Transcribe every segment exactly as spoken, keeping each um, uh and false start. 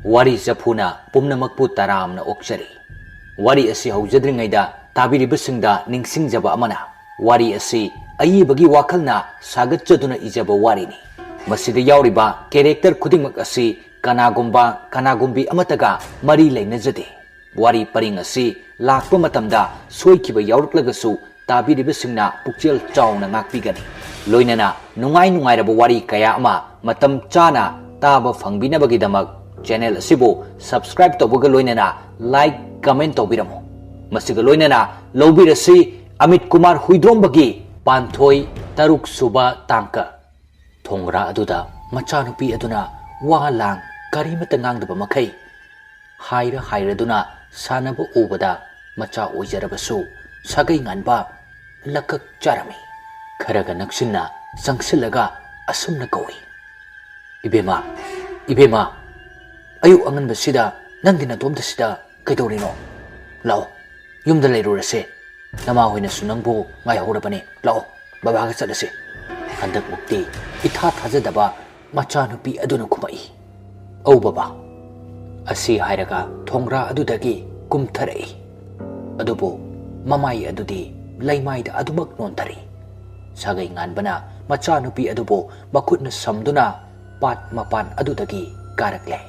ꯋꯥꯔꯤ ꯆꯐꯨꯅ ꯄꯨꯝꯅꯃꯛꯄꯨ ꯇꯔꯥꯝꯅ ꯑꯣꯛꯆꯔꯤ꯫ ꯋꯥꯔꯤ ꯑꯁꯤ ꯍꯧꯖꯗ꯭ꯔꯤꯉꯩꯗ ꯇꯥꯕꯤꯔꯤꯕꯁꯤꯡꯗ ꯅꯤꯡꯁꯤꯡꯖꯕ ꯑꯃꯅ, ꯋꯥꯔꯤ ꯑꯁꯤ ꯑꯏꯕꯒꯤ ꯋꯥꯈꯜꯅ ꯁꯥꯒꯠꯆꯗꯨꯅ ꯏꯖꯕ ꯋꯥꯔꯤꯅꯤ꯫ ꯃꯁꯤꯗ ꯌꯥꯎꯔꯤꯕ character ꯈꯨꯗꯤꯡꯃꯛ ꯑꯁꯤ ꯀꯅꯥꯒꯨꯝꯕ ꯀꯅꯥꯒꯨꯝꯕꯤ ꯑꯃꯠꯇꯒ ꯃꯔꯤ ꯂꯩꯅꯖꯗꯦ꯫ ꯋꯥꯔꯤ ꯄꯔꯤꯡ ꯑꯁꯤ ꯂꯥꯛꯄ ꯃꯇꯝꯗ ꯁꯣꯏꯈꯤꯕ ꯌꯥꯎꯔꯛꯂꯒꯁꯨ ꯇꯥꯕꯤꯔꯤꯕꯁꯤꯡꯅ ꯄꯨꯛꯆꯦꯜ ꯆꯥꯎꯅ ꯉꯥꯛꯄꯤꯒꯅꯤ꯫ ꯂꯣꯏꯅꯅ ꯅꯨꯡꯉꯥꯏ ꯅꯨꯡꯉꯥꯏꯔꯕ ꯋꯥꯔꯤ ꯀꯌꯥ ꯑꯃ ꯃꯇꯝ ꯆꯥꯅ ꯇꯥꯕ ꯐꯪꯕꯤꯅꯕꯒꯤꯗꯃꯛ channel ꯑꯁꯤꯕꯨ subscribe ꯇꯧꯕꯒ ꯂꯣꯏꯅꯅ like, comment ꯇꯧꯕꯤꯔꯝꯃꯨ꯫ ꯃꯁꯤꯒ ꯂꯣꯏꯅꯅ ꯂꯧꯕꯤꯔꯁꯤ ꯑꯃꯤꯠ ꯀꯨꯃꯥꯔ ꯍꯨꯏꯗ꯭ꯔꯣꯝꯕꯒꯤ ꯄꯥꯟꯊꯣꯏ ꯇꯔꯨꯛ ꯁꯨꯕ ꯇꯥꯡꯀꯛ꯫ ꯊꯣꯡꯒ꯭ꯔꯥ ꯑꯗꯨꯗ ꯃꯆꯥꯅꯨꯄꯤ ꯑꯗꯨꯅ ꯋꯥ ꯂꯥꯡ ꯀꯔꯤꯃꯠꯇ ꯉꯥꯡꯗꯕ ꯃꯈꯩ ꯍꯥꯏꯔ ꯍꯥꯏꯔꯗꯨꯅ ꯁꯥꯟꯅꯕ ꯎꯕꯗ ꯃꯆꯥ ꯑꯣꯏꯖꯔꯕꯁꯨ ꯁꯥꯒꯩ ꯉꯥꯟꯕ ꯂꯀꯛ ꯆꯥꯔꯝꯃꯤ꯫ ꯈꯔꯒ ꯅꯛꯁꯤꯟꯅ ꯆꯪꯁꯤꯜꯂꯒ ꯑꯁꯨꯝꯅ ꯀꯧꯏ, "ꯏꯕꯦꯝꯃ, ꯏꯕꯦꯝꯃ, ꯑꯌꯨꯛ ꯑꯉꯟꯕꯁꯤꯗ ꯅꯪꯗꯤ ꯅꯇꯣꯝꯇꯁꯤꯗ ꯀꯩꯗꯧꯔꯤꯅꯣ? ꯂꯥꯛꯑꯣ, ꯌꯨꯝꯗ ꯂꯩꯔꯨꯔꯁꯦ꯫ ꯅꯃꯥ ꯍꯣꯏꯅꯁꯨ ꯅꯪꯕꯨ ꯉꯥꯏꯍꯧꯔꯕꯅꯤ꯫ ꯂꯥꯛꯑꯣ, ꯕꯕꯥꯒ ꯆꯠꯂꯁꯤ꯫" ꯍꯟꯗꯛꯃꯨꯛꯇꯤ ꯏꯊꯥ ꯊꯥꯖꯗꯕ ꯃꯆꯥꯅꯨꯄꯤ ꯑꯗꯨꯅ ꯈꯨꯝꯃꯛꯏ, "ꯑꯧ ꯕꯕꯥ꯫" ꯑꯁꯤ ꯍꯥꯏꯔꯒ ꯊꯣꯡꯒ꯭ꯔꯥ ꯑꯗꯨꯗꯒꯤ ꯀꯨꯝꯊꯔꯛꯏ꯫ ꯑꯗꯨꯕꯨ ꯃꯃꯥꯏ ꯑꯗꯨꯗꯤ ꯂꯩꯃꯥꯏꯗ ꯑꯗꯨꯃꯛ ꯅꯣꯟꯊꯔꯤ꯫ ꯁꯥꯒꯩ ꯉꯥꯟꯕꯅ ꯃꯆꯥꯅꯨꯄꯤ ꯑꯗꯨꯕꯨ ꯃꯈꯨꯠꯅ ꯁꯝꯗꯨꯅ ꯄꯥꯠ ꯃꯄꯥꯟ ꯑꯗꯨꯗꯒꯤ ꯀꯥꯔꯛꯂꯦ꯫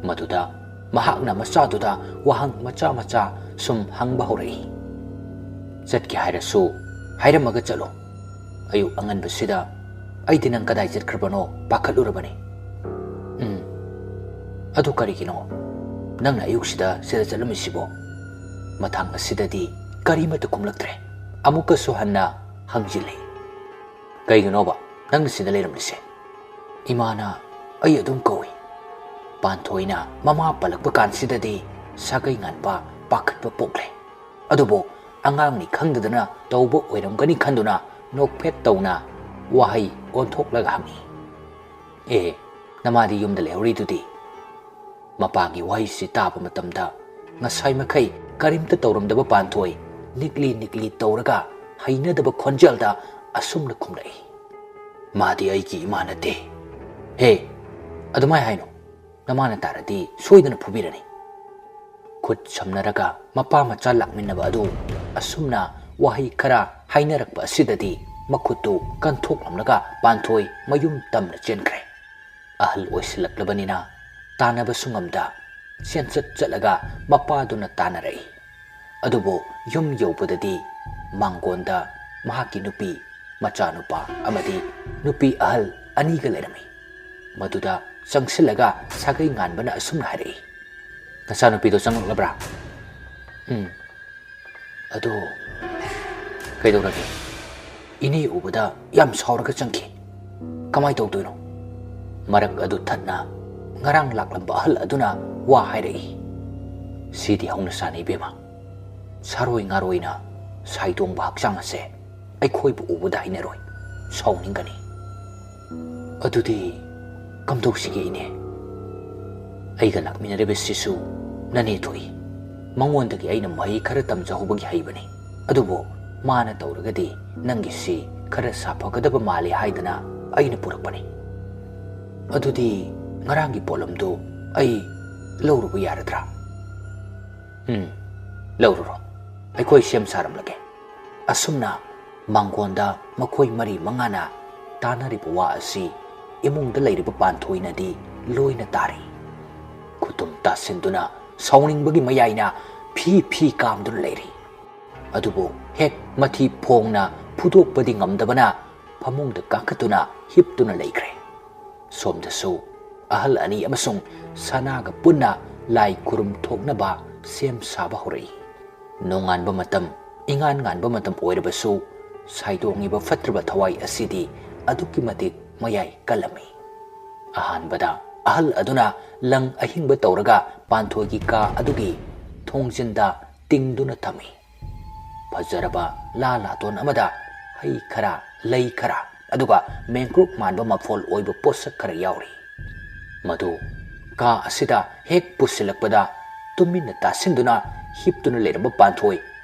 ꯃꯗꯨꯗ ꯃꯍꯥꯛꯅ ꯃꯆꯥꯗꯨꯗ ꯋꯥꯍꯪ ꯃꯆꯥ ꯃꯆꯥ ꯁꯨꯝ ꯍꯪꯕ ꯍꯧꯔꯛꯏ꯫ "ꯆꯠꯀꯦ ꯍꯥꯏꯔꯁꯨ ꯍꯥꯏꯔꯝꯃꯒ ꯆꯠꯂꯣ꯫ ꯑꯌꯨꯛ ꯑꯉꯟꯕꯁꯤꯗ ꯑꯩꯗꯤ ꯅꯪ ꯀꯗꯥꯏ ꯆꯠꯈ꯭ꯔꯕꯅꯣ ꯄꯥꯈꯠꯂꯨꯔꯕꯅꯤ꯫" "ꯎꯝ, ꯑꯗꯨ ꯀꯔꯤꯒꯤꯅꯣ ꯅꯪꯅ ꯑꯌꯨꯛꯁꯤꯗ ꯁꯤꯗ ꯆꯠꯂꯝꯃꯤꯁꯤꯕꯣ?" ꯃꯊꯪ ꯑꯁꯤꯗꯗꯤ ꯀꯔꯤꯃꯠꯇ ꯈꯨꯝꯂꯛꯇ꯭ꯔꯦ꯫ ꯑꯃꯨꯛꯀꯁꯨ ꯍꯟꯅ ꯍꯪꯖꯤꯜꯂꯤ, "ꯀꯩꯒꯤꯅꯣꯕ ꯅꯪꯅ ꯁꯤꯗ ꯂꯩꯔꯝꯂꯤꯁꯦ?" "ꯏꯃꯥꯅ ꯑꯩ ꯑꯗꯨꯝ ꯀꯧꯏ꯫" ꯄꯥꯟꯊꯣꯏꯅ ꯃꯃꯥ ꯄꯜꯂꯛꯄ ꯀꯥꯟꯁꯤꯗꯗꯤ ꯁꯥꯒꯩ ꯉꯥꯟꯕ ꯄꯥꯈꯠꯄ ꯄꯣꯛꯂꯦ꯫ ꯑꯗꯨꯕꯨ ꯑꯉꯥꯡꯅꯤ ꯈꯪꯗꯗꯅ ꯇꯧꯕ ꯑꯣꯏꯔꯝꯒꯅꯤ ꯈꯟꯗꯨꯅ ꯅꯣꯛꯐꯦꯠ ꯇꯧꯅ ꯋꯥꯍꯩ ꯑꯣꯟꯊꯣꯛꯂꯒ ꯍꯪꯉꯤ, "ꯑꯦ, ꯅꯃꯥꯗꯤ ꯌꯨꯝꯗ ꯂꯩꯍꯧꯔꯤꯗꯨꯗꯤ?" ꯃꯄꯥꯒꯤ ꯋꯥꯍꯩꯁꯤ ꯇꯥꯕ ꯃꯇꯝꯗ ꯉꯁꯥꯏ ꯃꯈꯩ ꯀꯔꯤꯝꯇ ꯇꯧꯔꯝꯗꯕ ꯄꯥꯟꯊꯣꯏ ꯅꯤꯛꯂꯤ ꯅꯤꯛꯂꯤ ꯇꯧꯔꯒ ꯍꯩꯅꯗꯕ ꯈꯣꯟꯖꯦꯜꯗ ꯑꯁꯨꯝꯅ ꯈꯨꯝꯂꯛꯏ, "ꯃꯥꯗꯤ ꯑꯩꯒꯤ ꯏꯃꯥ ꯅꯠꯇꯦ꯫" "ꯍꯦ, ꯑꯗꯨꯃꯥꯏ ꯍꯥꯏꯅꯣ꯫ ꯅꯃꯥꯅ ꯇꯥꯔꯗꯤ ꯁꯣꯏꯗꯅ ꯐꯨꯕꯤꯔꯅꯤ꯫ ꯈꯨꯠ ꯁꯝꯅꯔꯒ ꯃꯄꯥ ꯃꯆꯥ ꯂꯥꯛꯃꯤꯟꯅꯕ ꯑꯗꯨ ꯑꯁꯨꯝꯅ ꯋꯥꯍꯩ ꯈꯔ ꯍꯥꯏꯅꯔꯛꯄ ꯑꯁꯤꯗꯗꯤ ꯃꯈꯨꯠꯇꯨ ꯀꯟꯊꯣꯛꯂꯝꯂꯒ ꯄꯥꯟꯊꯣꯏ ꯃꯌꯨꯝ ꯇꯝꯅ ꯆꯦꯟꯈ꯭ꯔꯦ꯫ ꯑꯍꯜ ꯑꯣꯏꯁꯤꯜꯂꯛꯂꯕꯅꯤꯅ ꯇꯥꯟꯅꯕꯁꯨ ꯉꯝꯗ ꯆꯦꯟꯆꯠ ꯆꯠꯂꯒ ꯃꯄꯥꯗꯨꯅ ꯇꯥꯟꯅꯔꯛꯏ꯫ ꯑꯗꯨꯕꯨ ꯌꯨꯝ ꯌꯧꯕꯗꯗꯤ ꯃꯥꯡꯒꯣꯟꯗ ꯃꯍꯥꯛꯀꯤ ꯅꯨꯄꯤ, ꯃꯆꯥꯅꯨꯄꯥ ꯑꯃꯗꯤ ꯅꯨꯄꯤ ꯑꯍꯜ ꯑꯅꯤꯒ ꯂꯩꯔꯝꯃꯤ꯫ ꯃꯗꯨꯗ ꯆꯪꯁꯤꯜꯂꯒ ꯁꯥꯒꯩ ꯉꯥꯟꯕꯅ ꯑꯁꯨꯝꯅ ꯍꯥꯏꯔꯛꯏ, "ꯅꯆꯥꯅꯨꯄꯤꯗꯣ ꯆꯪꯂꯛꯂꯕ꯭ꯔꯥ?" "ꯎꯝ꯫ ꯑꯗꯣ ꯀꯩꯗꯧꯔꯒꯦ? ꯏꯅꯦ ꯎꯕꯗ ꯌꯥꯝ ꯁꯥꯎꯔꯒ ꯆꯪꯈꯤ꯫ ꯀꯃꯥꯏ ꯇꯧꯗꯣꯏꯅꯣ?" ꯃꯔꯛ ꯑꯗꯨ ꯊꯠꯅ ꯉꯔꯥꯡ ꯂꯥꯛꯂꯝꯕ ꯑꯍꯜ ꯑꯗꯨꯅ ꯋꯥ ꯍꯥꯏꯔꯛꯏ, "ꯁꯤꯗꯤ ꯍꯧꯅ ꯁꯥꯅꯤ ꯏꯕꯦꯝꯃ꯫ ꯁꯥꯔꯣꯏ ꯉꯥꯔꯣꯏꯅ ꯁꯥꯏꯗꯣꯡꯕ ꯍꯛꯆꯥꯡ ꯑꯁꯦ ꯑꯩꯈꯣꯏꯕꯨ ꯎꯕꯗ ꯍꯩꯅꯔꯣꯏ, ꯁꯥꯎꯅꯤꯡꯒꯅꯤ꯫" "ꯑꯗꯨꯗꯤ ꯀꯝꯗꯧꯁꯤꯒꯦ ꯏꯅꯦ?" "ꯑꯩꯒ ꯂꯥꯛꯃꯤꯟꯅꯔꯤꯕꯁꯤꯁꯨ ꯅꯅꯦ ꯊꯣꯛꯏ꯫ ꯃꯉꯣꯟꯗꯒꯤ ꯑꯩꯅ ꯃꯍꯩ ꯈꯔ ꯇꯝꯖꯍꯧꯕꯒꯤ ꯍꯩꯕꯅꯤ꯫ ꯑꯗꯨꯕꯨ ꯃꯥꯅ ꯇꯧꯔꯒꯗꯤ ꯅꯪꯒꯤꯁꯤ ꯈꯔ ꯁꯥꯐꯒꯗꯕ ꯃꯥꯜꯂꯤ ꯍꯥꯏꯗꯅ ꯑꯩꯅ ꯄꯨꯔꯛꯄꯅꯤ꯫ ꯑꯗꯨꯗꯤ ꯉꯔꯥꯡꯒꯤ ꯄꯣꯠꯂꯝꯗꯨ ꯑꯩ ꯂꯧꯔꯨꯕ ꯌꯥꯔꯗ꯭ꯔꯥ?" "ꯎꯝ, ꯂꯧꯔꯨꯔꯣ꯫ ꯑꯩꯈꯣꯏ ꯁꯦꯝ ꯁꯥꯔꯝꯂꯒꯦ꯫" ꯑꯁꯨꯝꯅ ꯃꯥꯡꯒꯣꯟꯗ ꯃꯈꯣꯏ ꯃꯔꯤ ꯃꯉꯥꯅ ꯇꯥꯟꯅꯔꯤꯕ ꯋꯥ ꯑꯁꯤ ꯏꯃꯨꯡꯗ ꯂꯩꯔꯤꯕ ꯄꯥꯟꯊꯣꯏꯅꯗꯤ ꯂꯣꯏꯅ ꯇꯥꯔꯤ꯫ ꯈꯨꯇꯨꯝ ꯇꯥꯁꯤꯟꯗꯨꯅ ꯁꯥꯎꯅꯤꯡꯕꯒꯤ ꯃꯌꯥꯏꯅ ꯐꯤ ꯐꯤ ꯀꯥꯝꯗꯨꯅ ꯂꯩꯔꯤ꯫ ꯑꯗꯨꯕꯨ ꯍꯦꯛ ꯃꯊꯤ ꯐꯣꯡꯅ ꯐꯨꯗꯣꯛꯄꯗꯤ ꯉꯝꯗꯕꯅ ꯐꯃꯨꯡꯗ ꯀꯥꯈꯠꯇꯨꯅ ꯍꯤꯞꯇꯨꯅ ꯂꯩꯈ꯭ꯔꯦ꯫ ꯁꯣꯝꯗꯁꯨ ꯑꯍꯜ ꯑꯅꯤ ꯑꯃꯁꯨꯡ ꯁꯅꯥꯒ ꯄꯨꯟꯅ ꯂꯥꯏ ꯈꯨꯔꯨꯝ ꯊꯣꯛꯅꯕ ꯁꯦꯝ ꯁꯥꯕ ꯍꯧꯔꯛꯏ꯫ ꯅꯣꯡꯉꯥꯟꯕ ꯃꯇꯝ, ꯏꯉꯥꯟ ꯉꯥꯟꯕ ꯃꯇꯝ ꯑꯣꯏꯔꯕꯁꯨ ꯁꯥꯏꯗꯣꯡꯉꯤꯕ ꯐꯠꯇ꯭ꯔꯕ ꯊꯋꯥꯏ ꯑꯁꯤꯗꯤ ꯑꯗꯨꯛꯀꯤ ꯃꯇꯤꯛ ꯃꯌꯥꯏ ꯀꯜꯂꯝꯃꯤ꯫ ꯑꯍꯥꯟꯕꯗ ꯑꯍꯜ ꯑꯗꯨꯅ ꯂꯪ ꯑꯍꯤꯡꯕ ꯇꯧꯔꯒ ꯄꯥꯟꯊꯣꯏꯒꯤ ꯀꯥ ꯑꯗꯨꯒꯤ ꯊꯣꯡꯖꯤꯟꯗ ꯇꯤꯡꯗꯨꯅ ꯊꯝꯃꯤ꯫ ꯐꯖꯔꯕ ꯂꯥ ꯂꯥꯇꯣꯟ ꯑꯃꯗ ꯍꯩ ꯈꯔ, ꯂꯩ ꯈꯔ, ꯑꯗꯨꯒ ꯃꯦꯡꯀ꯭ꯔꯨꯞ ꯃꯥꯟꯕ ꯃꯐꯣꯜ ꯑꯣꯏꯕ ꯄꯣꯠꯁꯛ ꯈꯔ ꯌꯥꯎꯔꯤ꯫ ꯃꯗꯨ ꯀꯥ ꯑꯁꯤꯗ ꯍꯦꯛ ꯄꯨꯁꯤꯜꯂꯛꯄꯗ ꯇꯨꯃꯤꯟꯅ ꯇꯥꯁꯤꯟꯗꯨꯅ ꯍꯤꯞꯇꯨꯅ ꯂꯩꯔꯝꯕ ꯄꯥꯟꯊꯣꯏ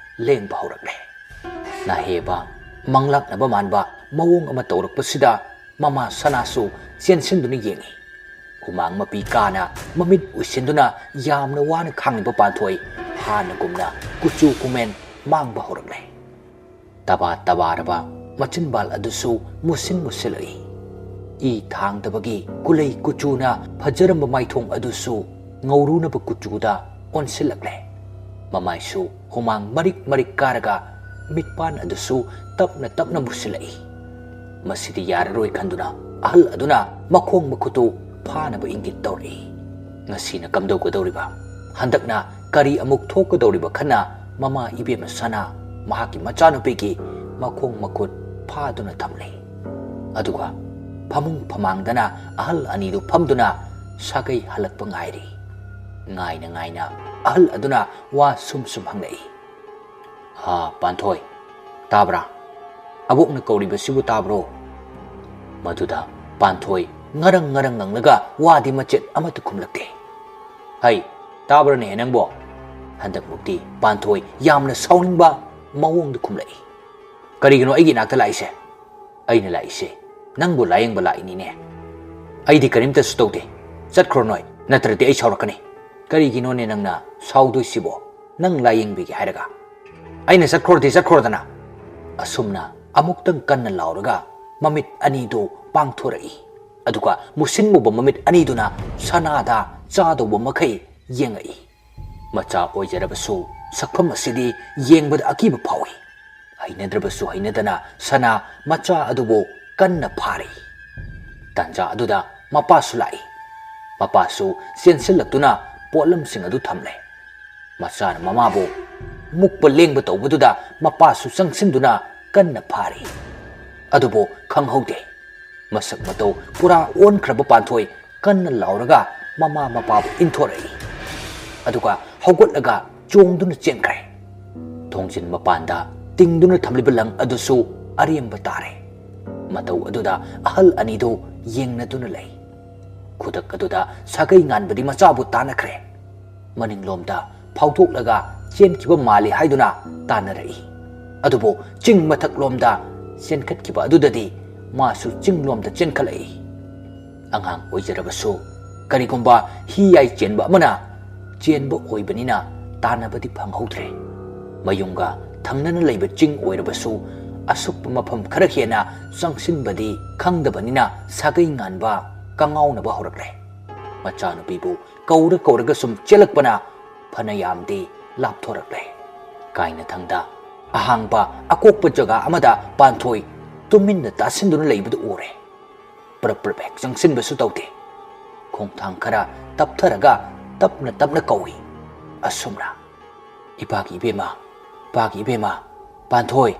ꯂꯦꯡꯕ ꯍꯧꯔꯛꯂꯦ꯫ ꯅꯥꯍꯦꯕ ꯃꯪꯂꯥꯛꯅꯕ ꯃꯥꯟꯕ ꯃꯑꯣꯡ ꯑꯃ ꯇꯧꯔꯛꯄꯁꯤꯗ ꯃꯃꯥ ꯁꯅꯥꯁꯨ ꯆꯦꯟꯁꯤꯟꯗꯨꯅ ꯌꯦꯡꯏ꯫ ꯍꯨꯃꯥꯡ ꯃꯄꯤ ꯀꯥꯅ ꯃꯃꯤꯠ ꯎꯏꯁꯤꯟꯗꯨꯅ ꯌꯥꯝꯅ ꯋꯥꯅ ꯈꯥꯡꯂꯤꯕ ꯄꯥꯟꯊꯣꯏ ꯍꯥꯟꯅꯒꯨꯝꯅ ꯀꯨꯆꯨ ꯀꯨꯃꯦꯟ ꯃꯥꯡꯕ ꯍꯧꯔꯛꯂꯦ꯫ ꯇꯕꯥ ꯇꯕꯥꯔꯕ ꯃꯆꯤꯟꯕꯥꯜ ꯑꯗꯨꯁꯨ ꯃꯨꯁꯤꯟ ꯃꯨꯁꯤꯜꯂꯛꯏ꯫ ꯏ ꯊꯥꯡꯗꯕꯒꯤ ꯀꯨꯂꯩ ꯀꯨꯆꯨꯅ ꯐꯖꯔꯝꯕ ꯃꯥꯏꯊꯣꯡ ꯑꯗꯨꯁꯨ ꯉꯧꯔꯨꯅꯕ ꯀꯨꯆꯨꯗ ꯑꯣꯟꯁꯤꯜꯂꯛꯂꯦ꯫ ꯃꯃꯥꯏꯁꯨ ꯍꯨꯃꯥꯡ ꯃꯔꯤꯛ ꯃꯔꯤꯛ ꯀꯥꯔꯒ ꯃꯤꯠꯄꯥꯟ ꯑꯗꯨꯁꯨ ꯇꯞꯅ ꯇꯞꯅ ꯃꯨꯁꯤꯜꯂꯛꯏ꯫ ꯃꯁꯤꯗꯤ ꯌꯥꯔꯔꯣꯏ ꯈꯟꯗꯨꯅ ꯑꯍꯜ ꯑꯗꯨꯅ ꯃꯈꯣꯡ ꯃꯈꯨꯠꯇꯨ ꯐꯥꯅꯕ ꯏꯪꯒꯤꯠ ꯇꯧꯔꯛꯏ꯫ ꯉꯁꯤꯅ ꯀꯝꯗꯧꯒꯗꯧꯔꯤꯕ? ꯍꯟꯗꯛꯅ ꯀꯔꯤ ꯑꯃꯨꯛ ꯊꯣꯛꯀꯗꯧꯔꯤꯕ ꯈꯟꯅ ꯃꯃꯥ ꯏꯕꯦꯝꯃ ꯁꯅꯥ ꯃꯍꯥꯛꯀꯤ ꯃꯆꯥꯅꯨꯄꯤꯒꯤ ꯃꯈꯣꯡ ꯃꯈꯨꯠ ꯐꯥꯗꯨꯅ ꯊꯝꯂꯤ꯫ ꯑꯗꯨꯒ ꯐꯃꯨꯡ ꯐꯃꯥꯡꯗꯅ ꯑꯍꯜ ꯑꯅꯤꯗꯨ ꯐꯝꯗꯨꯅ ꯁꯥꯒꯩ ꯍꯜꯂꯛꯄ ꯉꯥꯏꯔꯤ꯫ ꯉꯥꯏꯅ ꯉꯥꯏꯅ ꯑꯍꯜ ꯑꯗꯨꯅ ꯋꯥ ꯁꯨꯝ ꯁꯨꯝ ꯍꯪꯂꯛꯏ꯫ "ꯍꯥ, ꯄꯥꯟꯊꯣꯏ, ꯇꯥꯕ꯭ꯔꯥ? ꯑꯕꯣꯛꯅ ꯀꯧꯔꯤꯕꯁꯤꯕꯨ ꯇꯥꯕ꯭ꯔꯣ?" ꯃꯗꯨꯗ ꯄꯥꯟꯊꯣꯏ ꯉꯔꯪ ꯉꯔꯪ ꯉꯪꯂꯒ ꯋꯥꯗꯤ ꯃꯆꯦꯠ ꯑꯃꯠꯇ ꯈꯨꯝꯂꯛꯇꯦ꯫ "ꯍꯩ, ꯇꯥꯕ꯭ꯔꯅꯦ ꯅꯪꯕꯣ?" ꯍꯟꯗꯛꯃꯨꯛꯇꯤ ꯄꯥꯟꯊꯣꯏ ꯌꯥꯝꯅ ꯁꯥꯎꯅꯤꯡꯕ ꯃꯑꯣꯡꯗ ꯈꯨꯝꯂꯛꯏ꯫ "ꯀꯔꯤꯒꯤꯅꯣ ꯑꯩꯒꯤ ꯏꯅꯥꯛꯇ ꯂꯥꯛꯏꯁꯦ?" "ꯑꯩꯅ ꯂꯥꯛꯏꯁꯦ ꯅꯪꯕꯨ ꯂꯥꯌꯦꯡꯕ ꯂꯥꯛꯏꯅꯤꯅꯦ꯫ ꯑꯩꯗꯤ ꯀꯔꯤꯝꯇꯁꯨ ꯇꯧꯗꯦ꯫ ꯆꯠꯈ꯭ꯔꯣ ꯅꯣꯏ, ꯅꯠꯇ꯭ꯔꯗꯤ ꯑꯩ ꯁꯥꯎꯔꯛꯀꯅꯤ꯫" "ꯀꯔꯤꯒꯤꯅꯣꯅꯦ ꯅꯪꯅ ꯁꯥꯎꯗꯣꯏꯁꯤꯕꯣ? ꯅꯪ ꯂꯥꯌꯦꯡꯕꯤꯒꯦ ꯍꯥꯏꯔꯒ?" "ꯑꯩꯅ ꯆꯠꯈ꯭ꯔꯣꯗꯤ ꯆꯠꯈ꯭ꯔꯣꯗꯅ꯫" ꯑꯁꯨꯝꯅ ꯑꯃꯨꯛꯇꯪ ꯀꯟꯅ ꯂꯥꯎꯔꯒ ꯃꯃꯤꯠ ꯑꯅꯤꯗꯨ ꯄꯥꯡꯊꯣꯔꯛꯏ꯫ ꯑꯗꯨꯒ ꯃꯨꯁꯤꯟ ꯃꯨꯕ ꯃꯃꯤꯠ ꯑꯅꯤꯗꯨꯅ ꯁꯅꯥꯗ ꯆꯥꯗꯧꯕ ꯃꯈꯩ ꯌꯦꯡꯉꯛꯏ꯫ ꯃꯆꯥ ꯑꯣꯏꯖꯔꯕꯁꯨ ꯁꯛꯐꯝ ꯑꯁꯤꯗꯤ ꯌꯦꯡꯕꯗ ꯑꯀꯤꯕ ꯐꯥꯎꯏ꯫ ꯍꯩꯅꯗ꯭ꯔꯕꯁꯨ ꯍꯩꯅꯗꯅ ꯁꯅꯥ ꯃꯆꯥ ꯑꯗꯨꯕꯨ ꯀꯟꯅ ꯐꯥꯔꯤ꯫ ꯇꯥꯟꯖꯥ ꯑꯗꯨꯗ ꯃꯄꯥꯁꯨ ꯂꯥꯛꯏ꯫ ꯃꯄꯥꯁꯨ ꯆꯦꯟꯁꯤꯜꯂꯛꯇꯨꯅ ꯄꯣꯠꯂꯝꯁꯤꯡ ꯑꯗꯨ ꯊꯝꯂꯦ꯫ ꯃꯆꯥꯅ ꯃꯃꯥꯕꯨ ꯃꯨꯛꯄ ꯂꯦꯡꯕ ꯇꯧꯕꯗꯨꯗ ꯃꯄꯥꯁꯨ ꯆꯪꯁꯤꯟꯗꯨꯅ ꯀꯟꯅ ꯐꯥꯔꯤ꯫ ꯑꯗꯨꯕꯨ ꯈꯪꯍꯧꯗꯦ꯫ ꯃꯁꯛ ꯃꯇꯧ ꯄꯨꯔꯥ ꯑꯣꯟꯈ꯭ꯔꯕ ꯄꯥꯟꯊꯣꯏ ꯀꯟꯅ ꯂꯥꯎꯔꯒ ꯃꯃꯥ ꯃꯄꯥꯕꯨ ꯏꯟꯊꯣꯔꯛꯏ꯫ ꯑꯗꯨꯒ ꯍꯧꯒꯠꯂꯒ ꯆꯣꯡꯗꯨꯅ ꯆꯦꯟꯈ꯭ꯔꯦ꯫ ꯊꯣꯡꯖꯤꯟ ꯃꯄꯥꯟꯗ ꯇꯤꯡꯗꯨꯅ ꯊꯝꯂꯤꯕ ꯂꯪ ꯑꯗꯨꯁꯨ ꯑꯔꯦꯝꯕ ꯇꯥꯔꯦ꯫ ꯃꯇꯧ ꯑꯗꯨꯗ ꯑꯍꯜ ꯑꯅꯤꯗꯨ ꯌꯦꯡꯅꯗꯨꯅ ꯂꯩ꯫ ꯈꯨꯗꯛ ꯑꯗꯨꯗ ꯁꯥꯒꯩ ꯉꯥꯟꯕꯗꯤ ꯃꯆꯥꯕꯨ ꯇꯥꯟꯅꯈ꯭ꯔꯦ꯫ ꯃꯅꯤꯡꯂꯣꯝꯗ ꯐꯥꯎꯗꯣꯛꯂꯒ ꯆꯦꯟꯈꯤꯕ ꯃꯥꯜꯂꯤ ꯍꯥꯏꯗꯨꯅ ꯇꯥꯟꯅꯔꯛꯏ꯫ ꯑꯗꯨꯕꯨ ꯆꯤꯡ ꯃꯊꯛꯂꯣꯝꯗ ꯆꯦꯟꯈꯠꯈꯤꯕ ꯑꯗꯨꯗꯗꯤ ꯃꯥꯁꯨ ꯆꯤꯡꯂꯣꯝꯗ ꯆꯦꯟꯈꯠꯂꯛꯏ꯫ ꯑꯉꯥꯡ ꯑꯣꯏꯖꯔꯕꯁꯨ ꯀꯔꯤꯒꯨꯝꯕ ꯍꯤꯌꯥꯏ ꯆꯦꯟꯕ ꯑꯃꯅ ꯆꯦꯟꯕ ꯑꯣꯏꯕꯅꯤꯅ ꯇꯥꯟꯅꯕꯗꯤ ꯐꯪꯍꯧꯗ꯭ꯔꯦ꯫ ꯃꯌꯨꯝꯒ ꯊꯪꯅꯅ ꯂꯩꯕ ꯆꯤꯡ ꯑꯣꯏꯔꯕꯁꯨ, ꯑꯁꯨꯛꯄ ꯃꯐꯝ ꯈꯔ ꯍꯦꯟꯅ ꯆꯪꯁꯤꯟꯕꯗꯤ ꯈꯪꯗꯕꯅꯤꯅ ꯁꯥꯒꯩ ꯉꯥꯟꯕ ꯀꯉꯥꯎꯅꯕ ꯍꯧꯔꯛꯂꯦ꯫ ꯃꯆꯥꯅꯨꯄꯤꯕꯨ ꯀꯧꯔ ꯀꯧꯔꯒ ꯁꯨꯝ ꯆꯦꯜꯂꯛꯄꯅ ꯐꯅꯌꯥꯝꯗꯤ ꯂꯥꯞꯊꯣꯔꯛꯂꯦ꯫ ꯀꯥꯏꯅꯊꯪꯗ ꯑꯍꯥꯡꯕ ꯑꯀꯣꯛꯄ ꯖꯒꯥ ꯑꯃꯗ ꯄꯥꯟꯊꯣꯏ ꯇꯨꯃꯤꯟꯅ ꯇꯥꯁꯤꯟꯗꯨꯅ ꯂꯩꯕꯗꯨ ꯎꯔꯦ꯫ ꯄ꯭ꯔꯞ ꯄ꯭ꯔꯞ ꯍꯦꯛ ꯆꯪꯁꯤꯟꯕꯁꯨ ꯇꯧꯗꯦ꯫ ꯈꯣꯡꯊꯥꯡ ꯈꯔ ꯇꯞꯊꯔꯒ ꯇꯞꯅ ꯇꯞꯅ ꯀꯧꯏ꯫ ꯑꯁꯨꯝꯅ, "ꯏꯄꯥꯒꯤ ꯏꯕꯦꯝꯃ, ꯏꯄꯥꯒꯤ ꯏꯕꯦꯝꯃ, ꯄꯥꯟꯊꯣꯏ!"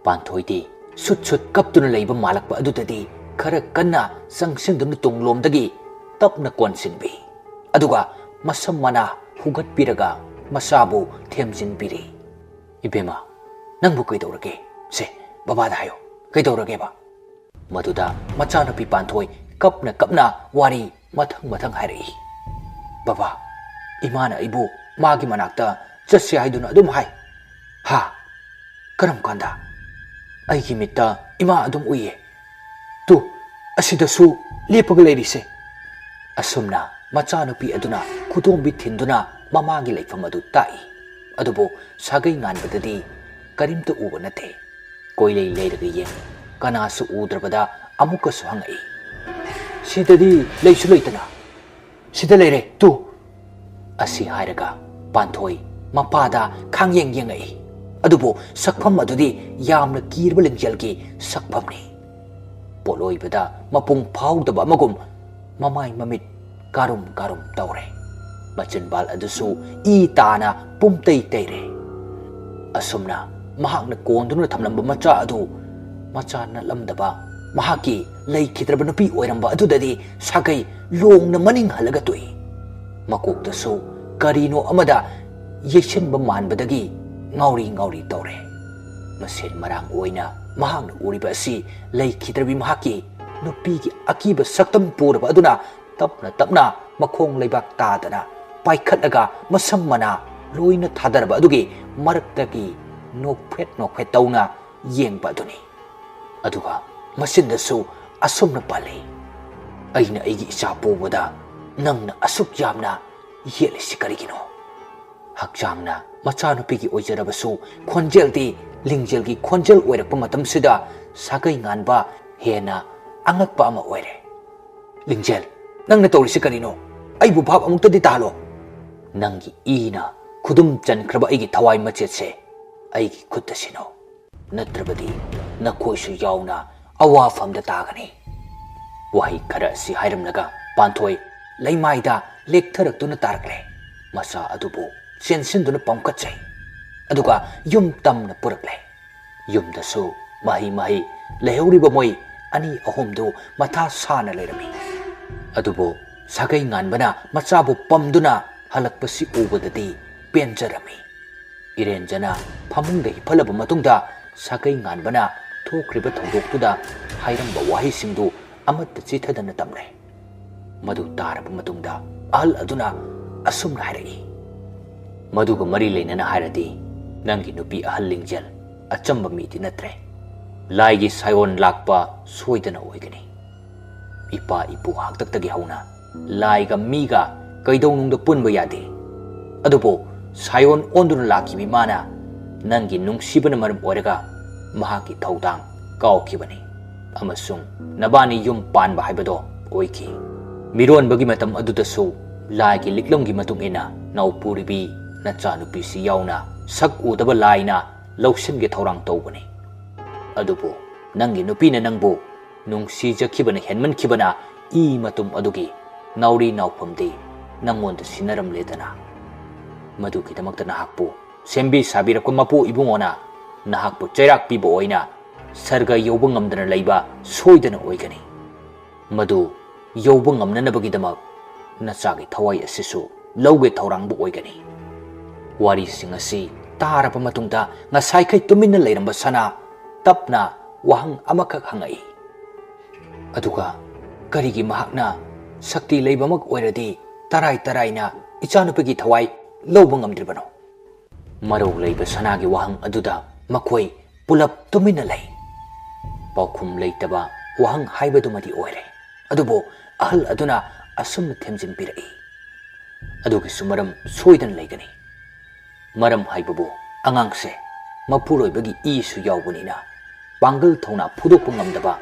ꯄꯥꯟꯊꯣꯏꯗꯤ ꯁꯨꯠ ꯁꯨꯠ ꯀꯞꯇꯨꯅ ꯂꯩꯕ ꯃꯥꯜꯂꯛꯄ ꯑꯗꯨꯗꯗꯤ ꯈꯔ ꯀꯟꯅ ꯆꯪꯁꯤꯟꯗꯨꯅ ꯇꯨꯡꯂꯣꯝꯗꯒꯤ ꯇꯞꯅ ꯀꯣꯟꯁꯤꯟꯕꯤ꯫ ꯑꯗꯨꯒ ꯃꯁꯝ ꯃꯅꯥ ꯍꯨꯒꯠꯄꯤꯔꯒ ꯃꯆꯥꯕꯨ ꯊꯦꯝꯖꯤꯟꯕꯤꯔꯤ꯫ "ꯏꯕꯦꯝꯃ, ꯅꯪꯕꯨ ꯀꯩꯗꯧꯔꯒꯦ? ꯁꯦ, ꯕꯕꯥꯗ ꯍꯥꯏꯌꯣ, ꯀꯩꯗꯧꯔꯒꯦꯕ?" ꯃꯗꯨꯗ ꯃꯆꯥꯅꯨꯄꯤ ꯄꯥꯟꯊꯣꯏ ꯀꯞꯅ ꯀꯞꯅ ꯋꯥꯔꯤ ꯃꯊꯪ ꯃꯊꯪ ꯍꯥꯏꯔꯛꯏ꯫ "ꯕꯕꯥ, ꯏꯃꯥꯅ ꯑꯩꯕꯨ ꯃꯥꯒꯤ ꯃꯅꯥꯛꯇ ꯆꯠꯁꯦ ꯍꯥꯏꯗꯨꯅ ꯑꯗꯨꯝ ꯍꯥꯏ꯫" "ꯍꯥ? ꯀꯔꯝ ꯀꯥꯟꯗ?" "ꯑꯩꯒꯤ ꯃꯤꯠꯇ ꯏꯃꯥ ꯑꯗꯨꯝ ꯎꯏꯌꯦ꯫ ꯇꯨ, ꯑꯁꯤꯗꯁꯨ ꯂꯦꯞꯄꯒ ꯂꯩꯔꯤꯁꯦ꯫" ꯑꯁꯨꯝꯅ ꯃꯆꯥꯅꯨꯄꯤ ꯑꯗꯨꯅ ꯈꯨꯗꯣꯝꯕꯤ ꯊꯤꯟꯗꯨꯅ ꯃꯃꯥꯒꯤ ꯂꯩꯐꯝ ꯑꯗꯨ ꯇꯥꯛꯏ꯫ ꯑꯗꯨꯕꯨ ꯁꯥꯒꯩ ꯉꯥꯟꯕꯗꯗꯤ ꯀꯔꯤꯝꯇ ꯎꯕ ꯅꯠꯇꯦ꯫ ꯀꯣꯏꯂꯩ ꯂꯩꯔꯒ ꯌꯦꯡꯉꯤ꯫ ꯀꯅꯥꯁꯨ ꯎꯗ꯭ꯔꯕꯗ ꯑꯃꯨꯛꯀꯁꯨ ꯍꯪꯉꯛꯏ, "ꯁꯤꯗꯗꯤ ꯂꯩꯁꯨ ꯂꯩꯇꯅ?" "ꯁꯤꯗ ꯂꯩꯔꯦ, ꯇꯨ!" ꯑꯁꯤ ꯍꯥꯏꯔꯒ ꯄꯥꯟꯊꯣꯏ ꯃꯄꯥꯗ ꯈꯥꯡꯌꯦꯡ ꯌꯦꯡꯉꯛꯏ꯫ ꯑꯗꯨꯕꯨ ꯁꯛꯐꯝ ꯑꯗꯨꯗꯤ ꯌꯥꯝꯅ ꯀꯤꯔꯕ ꯂꯤꯡꯖꯦꯜꯒꯤ ꯁꯛꯐꯝꯅꯤ꯫ ꯄꯣꯠꯂꯣꯏꯕꯗ ꯃꯄꯨꯡ ꯐꯥꯍꯧꯗꯕ ꯑꯃꯒꯨꯝ ꯃꯃꯥꯏ ꯃꯃꯤꯠ ꯀꯥꯔꯨꯝ ꯀꯥꯔꯨꯝ ꯇꯧꯔꯦ꯫ ꯃꯆꯤꯟꯕꯥꯜ ꯑꯗꯨꯁꯨ ꯏ ꯇꯥꯅ ꯄꯨꯝꯇꯩ ꯇꯩꯔꯦ꯫ ꯑꯁꯨꯝꯅ ꯃꯍꯥꯛꯅ ꯀꯣꯟꯗꯨꯅ ꯊꯝꯂꯝꯕ ꯃꯆꯥ ꯑꯗꯨ ꯃꯆꯥ ꯅꯠꯂꯝꯗꯕ ꯃꯍꯥꯛꯀꯤ ꯂꯩꯈꯤꯗ꯭ꯔꯕ ꯅꯨꯄꯤ ꯑꯣꯏꯔꯝꯕ ꯑꯗꯨꯗꯗꯤ ꯁꯥꯒꯩ ꯂꯣꯡꯅ ꯃꯅꯤꯡ ꯍꯜꯂꯒ ꯇꯣꯛꯏ꯫ ꯃꯀꯣꯛꯇꯁꯨ ꯀꯔꯤꯅꯣ ꯑꯃꯗ ꯌꯩꯁꯤꯟꯕ ꯃꯥꯟꯕꯗꯒꯤ ꯉꯥꯎꯔꯤ ꯉꯥꯎꯔꯤ ꯇꯧꯔꯦ꯫ ꯃꯁꯦꯟ ꯃꯔꯥꯡ ꯑꯣꯏꯅ ꯃꯍꯥꯛꯅ ꯎꯔꯤꯕ ꯑꯁꯤ ꯂꯩꯈꯤꯗ꯭ꯔꯕꯤ ꯃꯍꯥꯛꯀꯤ ꯅꯨꯄꯤꯒꯤ ꯑꯀꯤꯕ ꯁꯛꯇꯝ ꯄꯨꯔꯕ ꯑꯗꯨꯅ ꯇꯞꯅ ꯇꯞꯅ ꯃꯈꯣꯡ ꯂꯩꯕꯥꯛ ꯇꯥꯗꯅ ꯄꯥꯏꯈꯠꯂꯒ ꯃꯁꯝ ꯃꯅꯥ ꯂꯣꯏꯅ ꯊꯥꯗꯔꯕ ꯑꯗꯨꯒꯤ ꯃꯔꯛꯇꯒꯤ ꯅꯣꯛꯐꯦꯠ ꯅꯣꯛꯐꯦꯠ ꯇꯧꯅ ꯌꯦꯡꯕ ꯑꯗꯨꯅꯤ꯫ ꯑꯗꯨꯒ ꯃꯆꯤꯟꯗꯁꯨ ꯑꯁꯨꯝꯅ ꯄꯜꯂꯤ, "ꯑꯩꯅ ꯑꯩꯒꯤ ꯏꯆꯥ ꯄꯣꯕꯗ "ꯅꯪꯅ ꯑꯁꯨꯛ ꯌꯥꯝꯅ ꯌꯦꯠꯂꯤꯁꯤ ꯀꯔꯤꯒꯤꯅꯣ?" ꯍꯛꯆꯥꯡꯅ ꯃꯆꯥꯅꯨꯄꯤꯒꯤ ꯑꯣꯏꯖꯔꯕꯁꯨ, ꯈꯣꯟꯖꯦꯜꯗꯤ ꯂꯤꯡꯖꯦꯜꯒꯤ ꯈꯣꯟꯖꯦꯜ ꯑꯣꯏꯔꯛꯄ ꯃꯇꯝꯁꯤꯗ ꯁꯥꯒꯩ ꯉꯥꯟꯕ ꯍꯦꯟꯅ ꯑꯉꯛꯄ ꯑꯃ ꯑꯣꯏꯔꯦ꯫ "ꯂꯤꯡꯖꯦꯜ, ꯅꯪꯅ ꯇꯧꯔꯤꯁꯤ ꯀꯔꯤꯅꯣ? ꯑꯩꯕꯨ ꯚꯥꯞ ꯑꯃꯨꯛꯇꯗꯤ ꯇꯥꯍꯜꯂꯣ꯫ ꯅꯪꯒꯤ ꯏꯅ ꯈꯨꯗꯨꯝ ꯆꯟꯈ꯭ꯔꯕ ꯑꯩꯒꯤ ꯊꯋꯥꯏ ꯃꯆꯦꯠꯁꯦ ꯑꯩꯒꯤ ꯈꯨꯠꯇ ꯁꯤꯟꯅꯧ, ꯅꯠꯇ꯭ꯔꯕꯗꯤ ꯅꯈꯣꯏꯁꯨ ꯌꯥꯎꯅ ꯑꯋꯥꯐꯝꯗ ꯇꯥꯒꯅꯤ꯫" ꯋꯥꯍꯩ ꯈꯔ ꯑꯁꯤ ꯍꯥꯏꯔꯝꯂꯒ ꯄꯥꯟꯊꯣꯏ ꯂꯩꯃꯥꯏꯗ ꯂꯦꯛꯊꯔꯛꯇꯨꯅ ꯇꯥꯔꯛꯂꯦ꯫ ꯃꯆꯥ ꯑꯗꯨꯕꯨ ꯆꯦꯟꯁꯤꯟꯗꯨꯅ ꯄꯝꯈꯠꯆꯩ, ꯑꯗꯨꯒ ꯌꯨꯝ ꯇꯝꯅ ꯄꯨꯔꯛꯂꯦ꯫ ꯌꯨꯝꯗꯁꯨ ꯃꯍꯩ ꯃꯍꯩ ꯂꯩꯍꯧꯔꯤꯕ ꯃꯣꯏ ꯑꯅꯤ ꯑꯍꯨꯝꯗꯨ ꯃꯊꯥ ꯁꯥꯅ ꯂꯩꯔꯝꯃꯤ꯫ ꯑꯗꯨꯕꯨ ꯁꯥꯒꯩ ꯉꯥꯟꯕꯅ ꯃꯆꯥꯕꯨ ꯄꯝꯗꯨꯅ ꯍꯜꯂꯛꯄꯁꯤ ꯎꯕꯗꯗꯤ ꯄꯦꯟꯖꯔꯝꯃꯤ꯫ ꯏꯔꯦꯟꯖꯅ ꯐꯃꯨꯡꯗ ꯍꯤꯞꯍꯜꯂꯕ ꯃꯇꯨꯡꯗ ꯁꯥꯒꯩ ꯉꯥꯟꯕꯅ ꯊꯣꯛꯈ꯭ꯔꯤꯕ ꯊꯧꯗꯣꯛꯇꯨꯗ ꯍꯥꯏꯔꯝꯕ ꯋꯥꯍꯩꯁꯤꯡꯗꯨ ꯑꯃꯠꯇ ꯆꯤꯊꯗꯅ ꯇꯝꯂꯦ꯫ ꯃꯗꯨ ꯇꯥꯔꯕ ꯃꯇꯨꯡꯗ ꯑꯍꯜ ꯑꯗꯨꯅ ꯑꯁꯨꯝꯅ ꯍꯥꯏꯔꯛꯏ, "ꯃꯗꯨꯒ ꯃꯔꯤ ꯂꯩꯅꯅ ꯍꯥꯏꯔꯗꯤ, ꯅꯪꯒꯤ ꯅꯨꯄꯤ ꯑꯍꯜ ꯂꯤꯡꯖꯦꯜ ꯑꯆꯝꯕ ꯃꯤꯗꯤ ꯅꯠꯇ꯭ꯔꯦ꯫ ꯂꯥꯏꯒꯤ ꯁꯥꯏꯑꯣꯟ ꯂꯥꯛꯄ ꯁꯣꯏꯗꯅ ꯑꯣꯏꯒꯅꯤ꯫ ꯏꯄꯥ ꯏꯄꯨ ꯍꯥꯛꯇꯛꯇꯒꯤ ꯍꯧꯅ ꯂꯥꯏꯒ ꯃꯤꯒ ꯀꯩꯗꯧꯅꯨꯡꯗ ꯄꯨꯟꯕ ꯌꯥꯗꯦ꯫ ꯑꯗꯨꯕꯨ ꯁꯥꯏꯑꯣꯟ ꯑꯣꯟꯗꯨꯅ ꯂꯥꯛꯈꯤꯕ ꯏꯃꯥꯅ ꯅꯪꯒꯤ ꯅꯨꯡꯁꯤꯕꯅ ꯃꯔꯝ ꯑꯣꯏꯔꯒ ꯃꯍꯥꯛꯀꯤ ꯊꯧꯗꯥꯡ ꯀꯥꯎꯈꯤꯕꯅꯤ ꯑꯃꯁꯨꯡ ꯅꯕꯥꯅꯤ ꯌꯨꯝ ꯄꯥꯟꯕ ꯍꯥꯏꯕꯗꯣ ꯑꯣꯏꯈꯤ꯫ ꯃꯤꯔꯣꯟꯕꯒꯤ ꯃꯇꯝ ꯑꯗꯨꯗꯁꯨ ꯂꯥꯏꯒꯤ ꯂꯤꯛꯂꯝꯒꯤ ꯃꯇꯨꯡ ꯏꯟꯅ ꯅꯥꯎꯄꯨꯔꯤꯕꯤ ꯅꯆꯥꯅꯨꯄꯤꯁꯤ ꯌꯥꯎꯅ ꯁꯛ ꯎꯗꯕ ꯂꯥꯏꯅ ꯂꯧꯁꯤꯟꯒꯦ ꯊꯧꯔꯥꯡ ꯇꯧꯕꯅꯤ꯫ ꯑꯗꯨꯕꯨ ꯅꯪꯒꯤ ꯅꯨꯄꯤꯅ ꯅꯪꯕꯨ ꯅꯨꯡꯁꯤꯖꯈꯤꯕꯅ ꯍꯦꯟꯃꯟꯈꯤꯕꯅ ꯏ ꯃꯇꯨꯝ ꯑꯗꯨꯒꯤ ꯅꯥꯎꯔꯤ ꯅꯥꯎꯐꯝꯗꯤ ꯅꯪꯉꯣꯟꯗ ꯁꯤꯟꯅꯔꯝꯂꯦꯗꯅ꯫ ꯃꯗꯨꯒꯤꯗꯃꯛꯇ ꯅꯍꯥꯛꯄꯨ ꯁꯦꯝꯕꯤ ꯁꯥꯕꯤꯔꯛꯄ ꯃꯄꯨ ꯏꯕꯨꯡꯉꯣꯅ ꯅꯍꯥꯛꯄꯨ ꯆꯩꯔꯥꯛ ꯄꯤꯕ ꯑꯣꯏꯅ ꯁꯔꯒ ꯌꯧꯕ ꯉꯝꯗꯅ ꯂꯩꯕ ꯁꯣꯏꯗꯅ ꯑꯣꯏꯒꯅꯤ꯫ ꯃꯗꯨ ꯌꯧꯕ ꯉꯝꯅꯅꯕꯒꯤꯗꯃꯛ ꯅꯆꯥꯒꯤ ꯊꯋꯥꯏ ꯑꯁꯤꯁꯨ ꯂꯧꯒꯦ ꯊꯧꯔꯥꯡꯕ ꯑꯣꯏꯒꯅꯤ꯫" ꯋꯥꯔꯤꯁꯤꯡ ꯑꯁꯤ ꯇꯥꯔꯕ ꯃꯇꯨꯡꯗ ꯉꯁꯥꯏꯈꯩ ꯇꯨꯃꯤꯟꯅ ꯂꯩꯔꯝꯕ ꯁꯅꯥ ꯇꯞꯅ ꯋꯥꯍꯪ ꯑꯃꯈꯛ ꯍꯪꯉꯛꯏ꯫ ꯑꯗꯨꯒ ꯀꯔꯤꯒꯤ ꯃꯍꯥꯛꯅ ꯁꯛꯇꯤ ꯂꯩꯕꯃꯛ ꯑꯣꯏꯔꯗꯤ ꯇꯔꯥꯏ ꯇꯔꯥꯏꯅ ꯏꯆꯥꯅꯨꯄꯤꯒꯤ ꯊꯋꯥꯏ ꯂꯧꯕ ꯉꯝꯗ꯭ꯔꯤꯕꯅꯣ? ꯃꯔꯧ ꯂꯩꯕ ꯁꯅꯥꯒꯤ ꯋꯥꯍꯪ ꯑꯗꯨꯗ ꯃꯈꯣꯏ ꯄꯨꯂꯞ ꯇꯨꯃꯤꯟꯅ ꯂꯩ꯫ ꯄꯥꯎꯈꯨꯝ ꯂꯩꯇꯕ ꯋꯥꯍꯪ ꯍꯥꯏꯕꯗꯨꯃꯗꯤ ꯑꯣꯏꯔꯦ꯫ ꯑꯗꯨꯕꯨ ꯑꯍꯜ ꯑꯗꯨꯅ ꯑꯁꯨꯝꯅ ꯊꯦꯝꯖꯤꯟꯕꯤꯔꯛꯏ꯫ ꯑꯗꯨꯒꯤꯁꯨ ꯃꯔꯝ ꯁꯣꯏꯗꯅ ꯂꯩꯒꯅꯤ꯫ ꯃꯔꯝ ꯍꯥꯏꯕꯕꯨ ꯑꯉꯥꯡꯁꯦ ꯃꯄꯨꯔꯣꯏꯕꯒꯤ ꯏꯁꯨ ꯌꯥꯎꯕꯅꯤꯅ ꯄꯥꯡꯒꯜ ꯊꯧꯅꯥ ꯐꯨꯗꯣꯛꯄ ꯉꯝꯗꯕ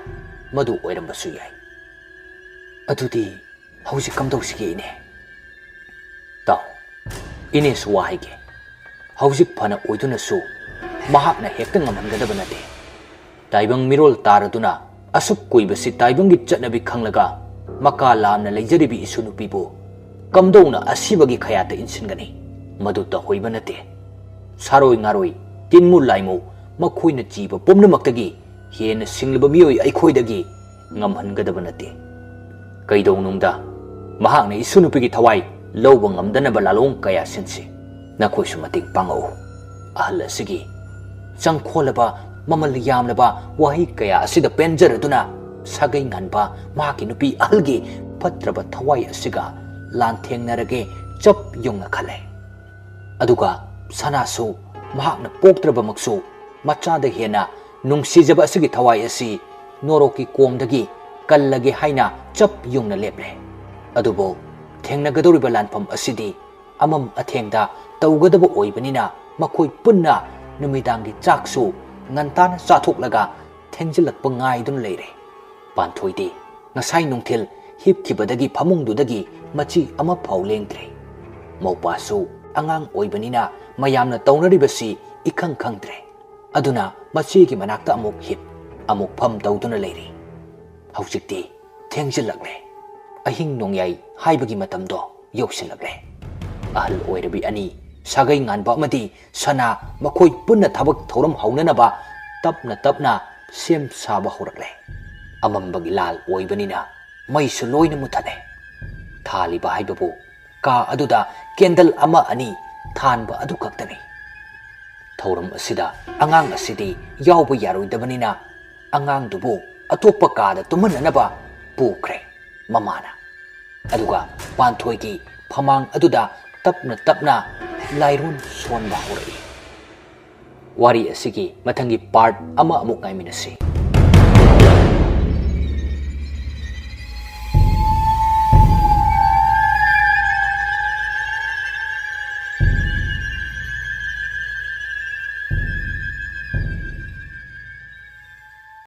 ꯃꯗꯨ ꯑꯣꯏꯔꯝꯕꯁꯨ ꯌꯥꯏ꯫ ꯑꯗꯨꯗꯤ ꯍꯧꯖꯤꯛ ꯀꯝꯗꯧꯁꯤꯒꯦ ꯏꯅꯦ? ꯇꯥꯎ, ꯏꯅꯦꯁꯨ ꯋꯥ ꯍꯥꯏꯒꯦ꯫ ꯍꯧꯖꯤꯛ ꯐꯅ ꯑꯣꯏꯗꯨꯅꯁꯨ ꯃꯍꯥꯛꯅ ꯍꯦꯛꯇ ꯉꯝꯍꯟꯒꯗꯕ ꯅꯠꯇꯦ꯫ ꯇꯥꯏꯕꯪ ꯃꯤꯔꯣꯜ ꯇꯥꯔꯗꯨꯅ ꯑꯁꯨꯛ ꯀꯨꯏꯕꯁꯤ ꯇꯥꯏꯕꯪꯒꯤ ꯆꯠꯅꯕꯤ ꯈꯪꯂꯒ ꯃꯀꯥ ꯂꯥꯝꯅ ꯂꯩꯖꯔꯤꯕꯤ ꯏꯁꯨ ꯅꯨꯄꯤꯕꯨ ꯀꯝꯗꯧꯅ ꯑꯁꯤꯕꯒꯤ ꯈꯌꯥꯠꯇ ꯏꯟꯁꯤꯟꯒꯅꯤ? ꯃꯗꯨ ꯇꯧꯍꯣꯏꯕ ꯅꯠꯇꯦ꯫ ꯁꯥꯔꯣꯏ ꯉꯥꯔꯣꯏ, ꯇꯤꯟꯃꯨ ꯂꯥꯏꯃꯨ, ꯃꯈꯣꯏꯅ ꯆꯤꯕ ꯄꯨꯝꯅꯃꯛꯇꯒꯤ ꯍꯦꯟꯅ ꯁꯤꯡꯂꯕ ꯃꯤꯑꯣꯏ ꯑꯩꯈꯣꯏꯗꯒꯤ ꯉꯝꯍꯟꯒꯗꯕ ꯅꯠꯇꯦ꯫ ꯀꯩꯗꯧꯅꯨꯡꯗ ꯃꯍꯥꯛꯅ ꯏꯁꯨ ꯅꯨꯄꯤꯒꯤ ꯊꯋꯥꯏ ꯂꯧꯕ ꯉꯝꯗꯅꯕ ꯂꯥꯂꯣꯡ ꯀꯌꯥ ꯁꯤꯟꯁꯤ꯫ ꯅꯈꯣꯏꯁꯨ ꯃꯇꯦꯡ ꯄꯥꯡꯉꯛꯎ꯫ ꯑꯍꯜ ꯑꯁꯤꯒꯤ ꯆꯪꯈꯣꯜꯂꯕ, ꯃꯃꯜ ꯌꯥꯝꯂꯕ ꯋꯥꯍꯩ ꯀꯌꯥ ꯑꯁꯤꯗ ꯄꯦꯟꯖꯔꯗꯨꯅ ꯁꯥꯒꯩ ꯉꯟꯕ ꯃꯍꯥꯛꯀꯤ ꯅꯨꯄꯤ ꯑꯍꯜꯒꯤ ꯐꯠꯇ꯭ꯔꯕ ꯊꯋꯥꯏ ꯑꯁꯤꯒ ꯂꯥꯟꯊꯦꯡꯅꯔꯒꯦ ꯆꯞ ꯌꯨꯡꯅ ꯈꯜꯂꯦ꯫ ꯑꯗꯨꯒ ꯁꯅꯥꯁꯨ ꯃꯍꯥꯛꯅ ꯄꯣꯛꯇ꯭ꯔꯕꯃꯛꯁꯨ ꯃꯆꯥꯗ ꯍꯦꯟꯅ ꯅꯨꯡꯁꯤꯖꯕ ꯑꯁꯤꯒꯤ ꯊꯋꯥꯏ ꯑꯁꯤ ꯅꯣꯔꯣꯛꯀꯤ ꯀꯣꯝꯗꯒꯤ ꯀꯜꯂꯒꯦ ꯍꯥꯏꯅ ꯆꯞ ꯌꯨꯡꯅ ꯂꯦꯞꯂꯦ꯫ ꯑꯗꯨꯕꯨ ꯊꯦꯡꯅꯒꯗꯧꯔꯤꯕ ꯂꯥꯟꯐꯝ ꯑꯁꯤꯗꯤ ꯑꯃꯝ ꯑꯊꯦꯡꯗ ꯇꯧꯒꯗꯕ ꯑꯣꯏꯕꯅꯤꯅ ꯃꯈꯣꯏ ꯄꯨꯟꯅ ꯅꯨꯃꯤꯗꯥꯡꯒꯤ ꯆꯥꯛꯁꯨ ꯉꯟꯇꯥꯅ ꯆꯥꯊꯣꯛꯂꯒ ꯊꯦꯡꯖꯤꯜꯂꯛꯄ ꯉꯥꯏꯗꯨꯅ ꯂꯩꯔꯦ꯫ ꯄꯥꯟꯊꯣꯏꯗꯤ ꯉꯁꯥꯏ ꯅꯨꯡꯊꯤꯜ ꯍꯤꯞꯈꯤꯕꯗꯒꯤ ꯐꯃꯨꯡꯗꯨꯗꯒꯤ ꯃꯆꯤ ꯑꯃꯐꯥꯎ ꯂꯦꯡꯗ꯭ꯔꯦ꯫ ꯃꯧꯄꯥꯁꯨ ꯑꯉꯥꯡ ꯑꯣꯏꯕꯅꯤꯅ ꯃꯌꯥꯝꯅ ꯇꯧꯅꯔꯤꯕꯁꯤ ꯏꯈꯪ ꯈꯪꯗ꯭ꯔꯦ꯫ ꯑꯗꯨꯅ ꯃꯆꯦꯒꯤ ꯃꯅꯥꯛꯇ ꯑꯃꯨꯛ ꯍꯤꯞ, ꯑꯃꯨꯛ ꯐꯝ ꯇꯧꯗꯨꯅ ꯂꯩꯔꯤ꯫ ꯍꯧꯖꯤꯛꯇꯤ ꯊꯦꯡꯖꯤꯜꯂꯛꯂꯦ꯫ ꯑꯍꯤꯡ ꯅꯣꯡꯌꯥꯏ ꯍꯥꯏꯕꯒꯤ ꯃꯇꯝꯗꯣ ꯌꯧꯁꯤꯜꯂꯛꯂꯦ꯫ ꯑꯍꯜ ꯑꯣꯏꯔꯕꯤ ꯑꯅꯤ, ꯁꯥꯒꯩ ꯉꯥꯟꯕ ꯑꯃꯗꯤ ꯁꯅꯥ, ꯃꯈꯣꯏ ꯄꯨꯟꯅ ꯊꯕꯛ ꯊꯧꯔꯝ ꯍꯧꯅꯅꯕ ꯇꯞꯅ ꯇꯞꯅ ꯁꯦꯝ ꯁꯥꯕ ꯍꯧꯔꯛꯂꯦ꯫ ꯑꯃꯝꯕꯒꯤ ꯂꯥꯜ ꯑꯣꯏꯕꯅꯤꯅ ꯃꯩꯁꯨ ꯂꯣꯏꯅ ꯃꯨꯊꯠꯂꯦ꯫ ꯊꯥꯜꯂꯤꯕ ꯍꯥꯏꯕꯕꯨ ꯀꯥ ꯑꯗꯨꯗ ꯀꯦꯟꯗꯜ ꯑꯃ ꯑꯅꯤ ꯊꯥꯟꯕ ꯑꯗꯨ ꯈꯛꯇꯅꯤ꯫ ꯊꯧꯔꯝ ꯑꯁꯤꯗ ꯑꯉꯥꯡ ꯑꯁꯤꯗꯤ ꯌꯥꯎꯕ ꯌꯥꯔꯣꯏꯗꯕꯅꯤꯅ ꯑꯉꯥꯡꯗꯨꯕꯨ ꯑꯇꯣꯞꯄ ꯀꯥꯗ ꯇꯨꯝꯍꯟꯅꯅꯕ ꯄꯨꯈ꯭ꯔꯦ ꯃꯃꯥꯅ꯫ ꯑꯗꯨꯒ ꯄꯥꯟꯊꯣꯏꯒꯤ ꯐꯃꯥꯡ ꯑꯗꯨꯗ ꯇꯞꯅ ꯇꯞꯅ ꯂꯥꯏꯔꯣꯟ ꯁꯣꯟꯕ ꯍꯧꯔꯛꯏ꯫ ꯋꯥꯔꯤ ꯑꯁꯤꯒꯤ ꯃꯊꯪꯒꯤ part ꯑꯃ ꯑꯃꯨꯛ ꯉꯥꯏꯃꯤꯟꯅꯁꯤ꯫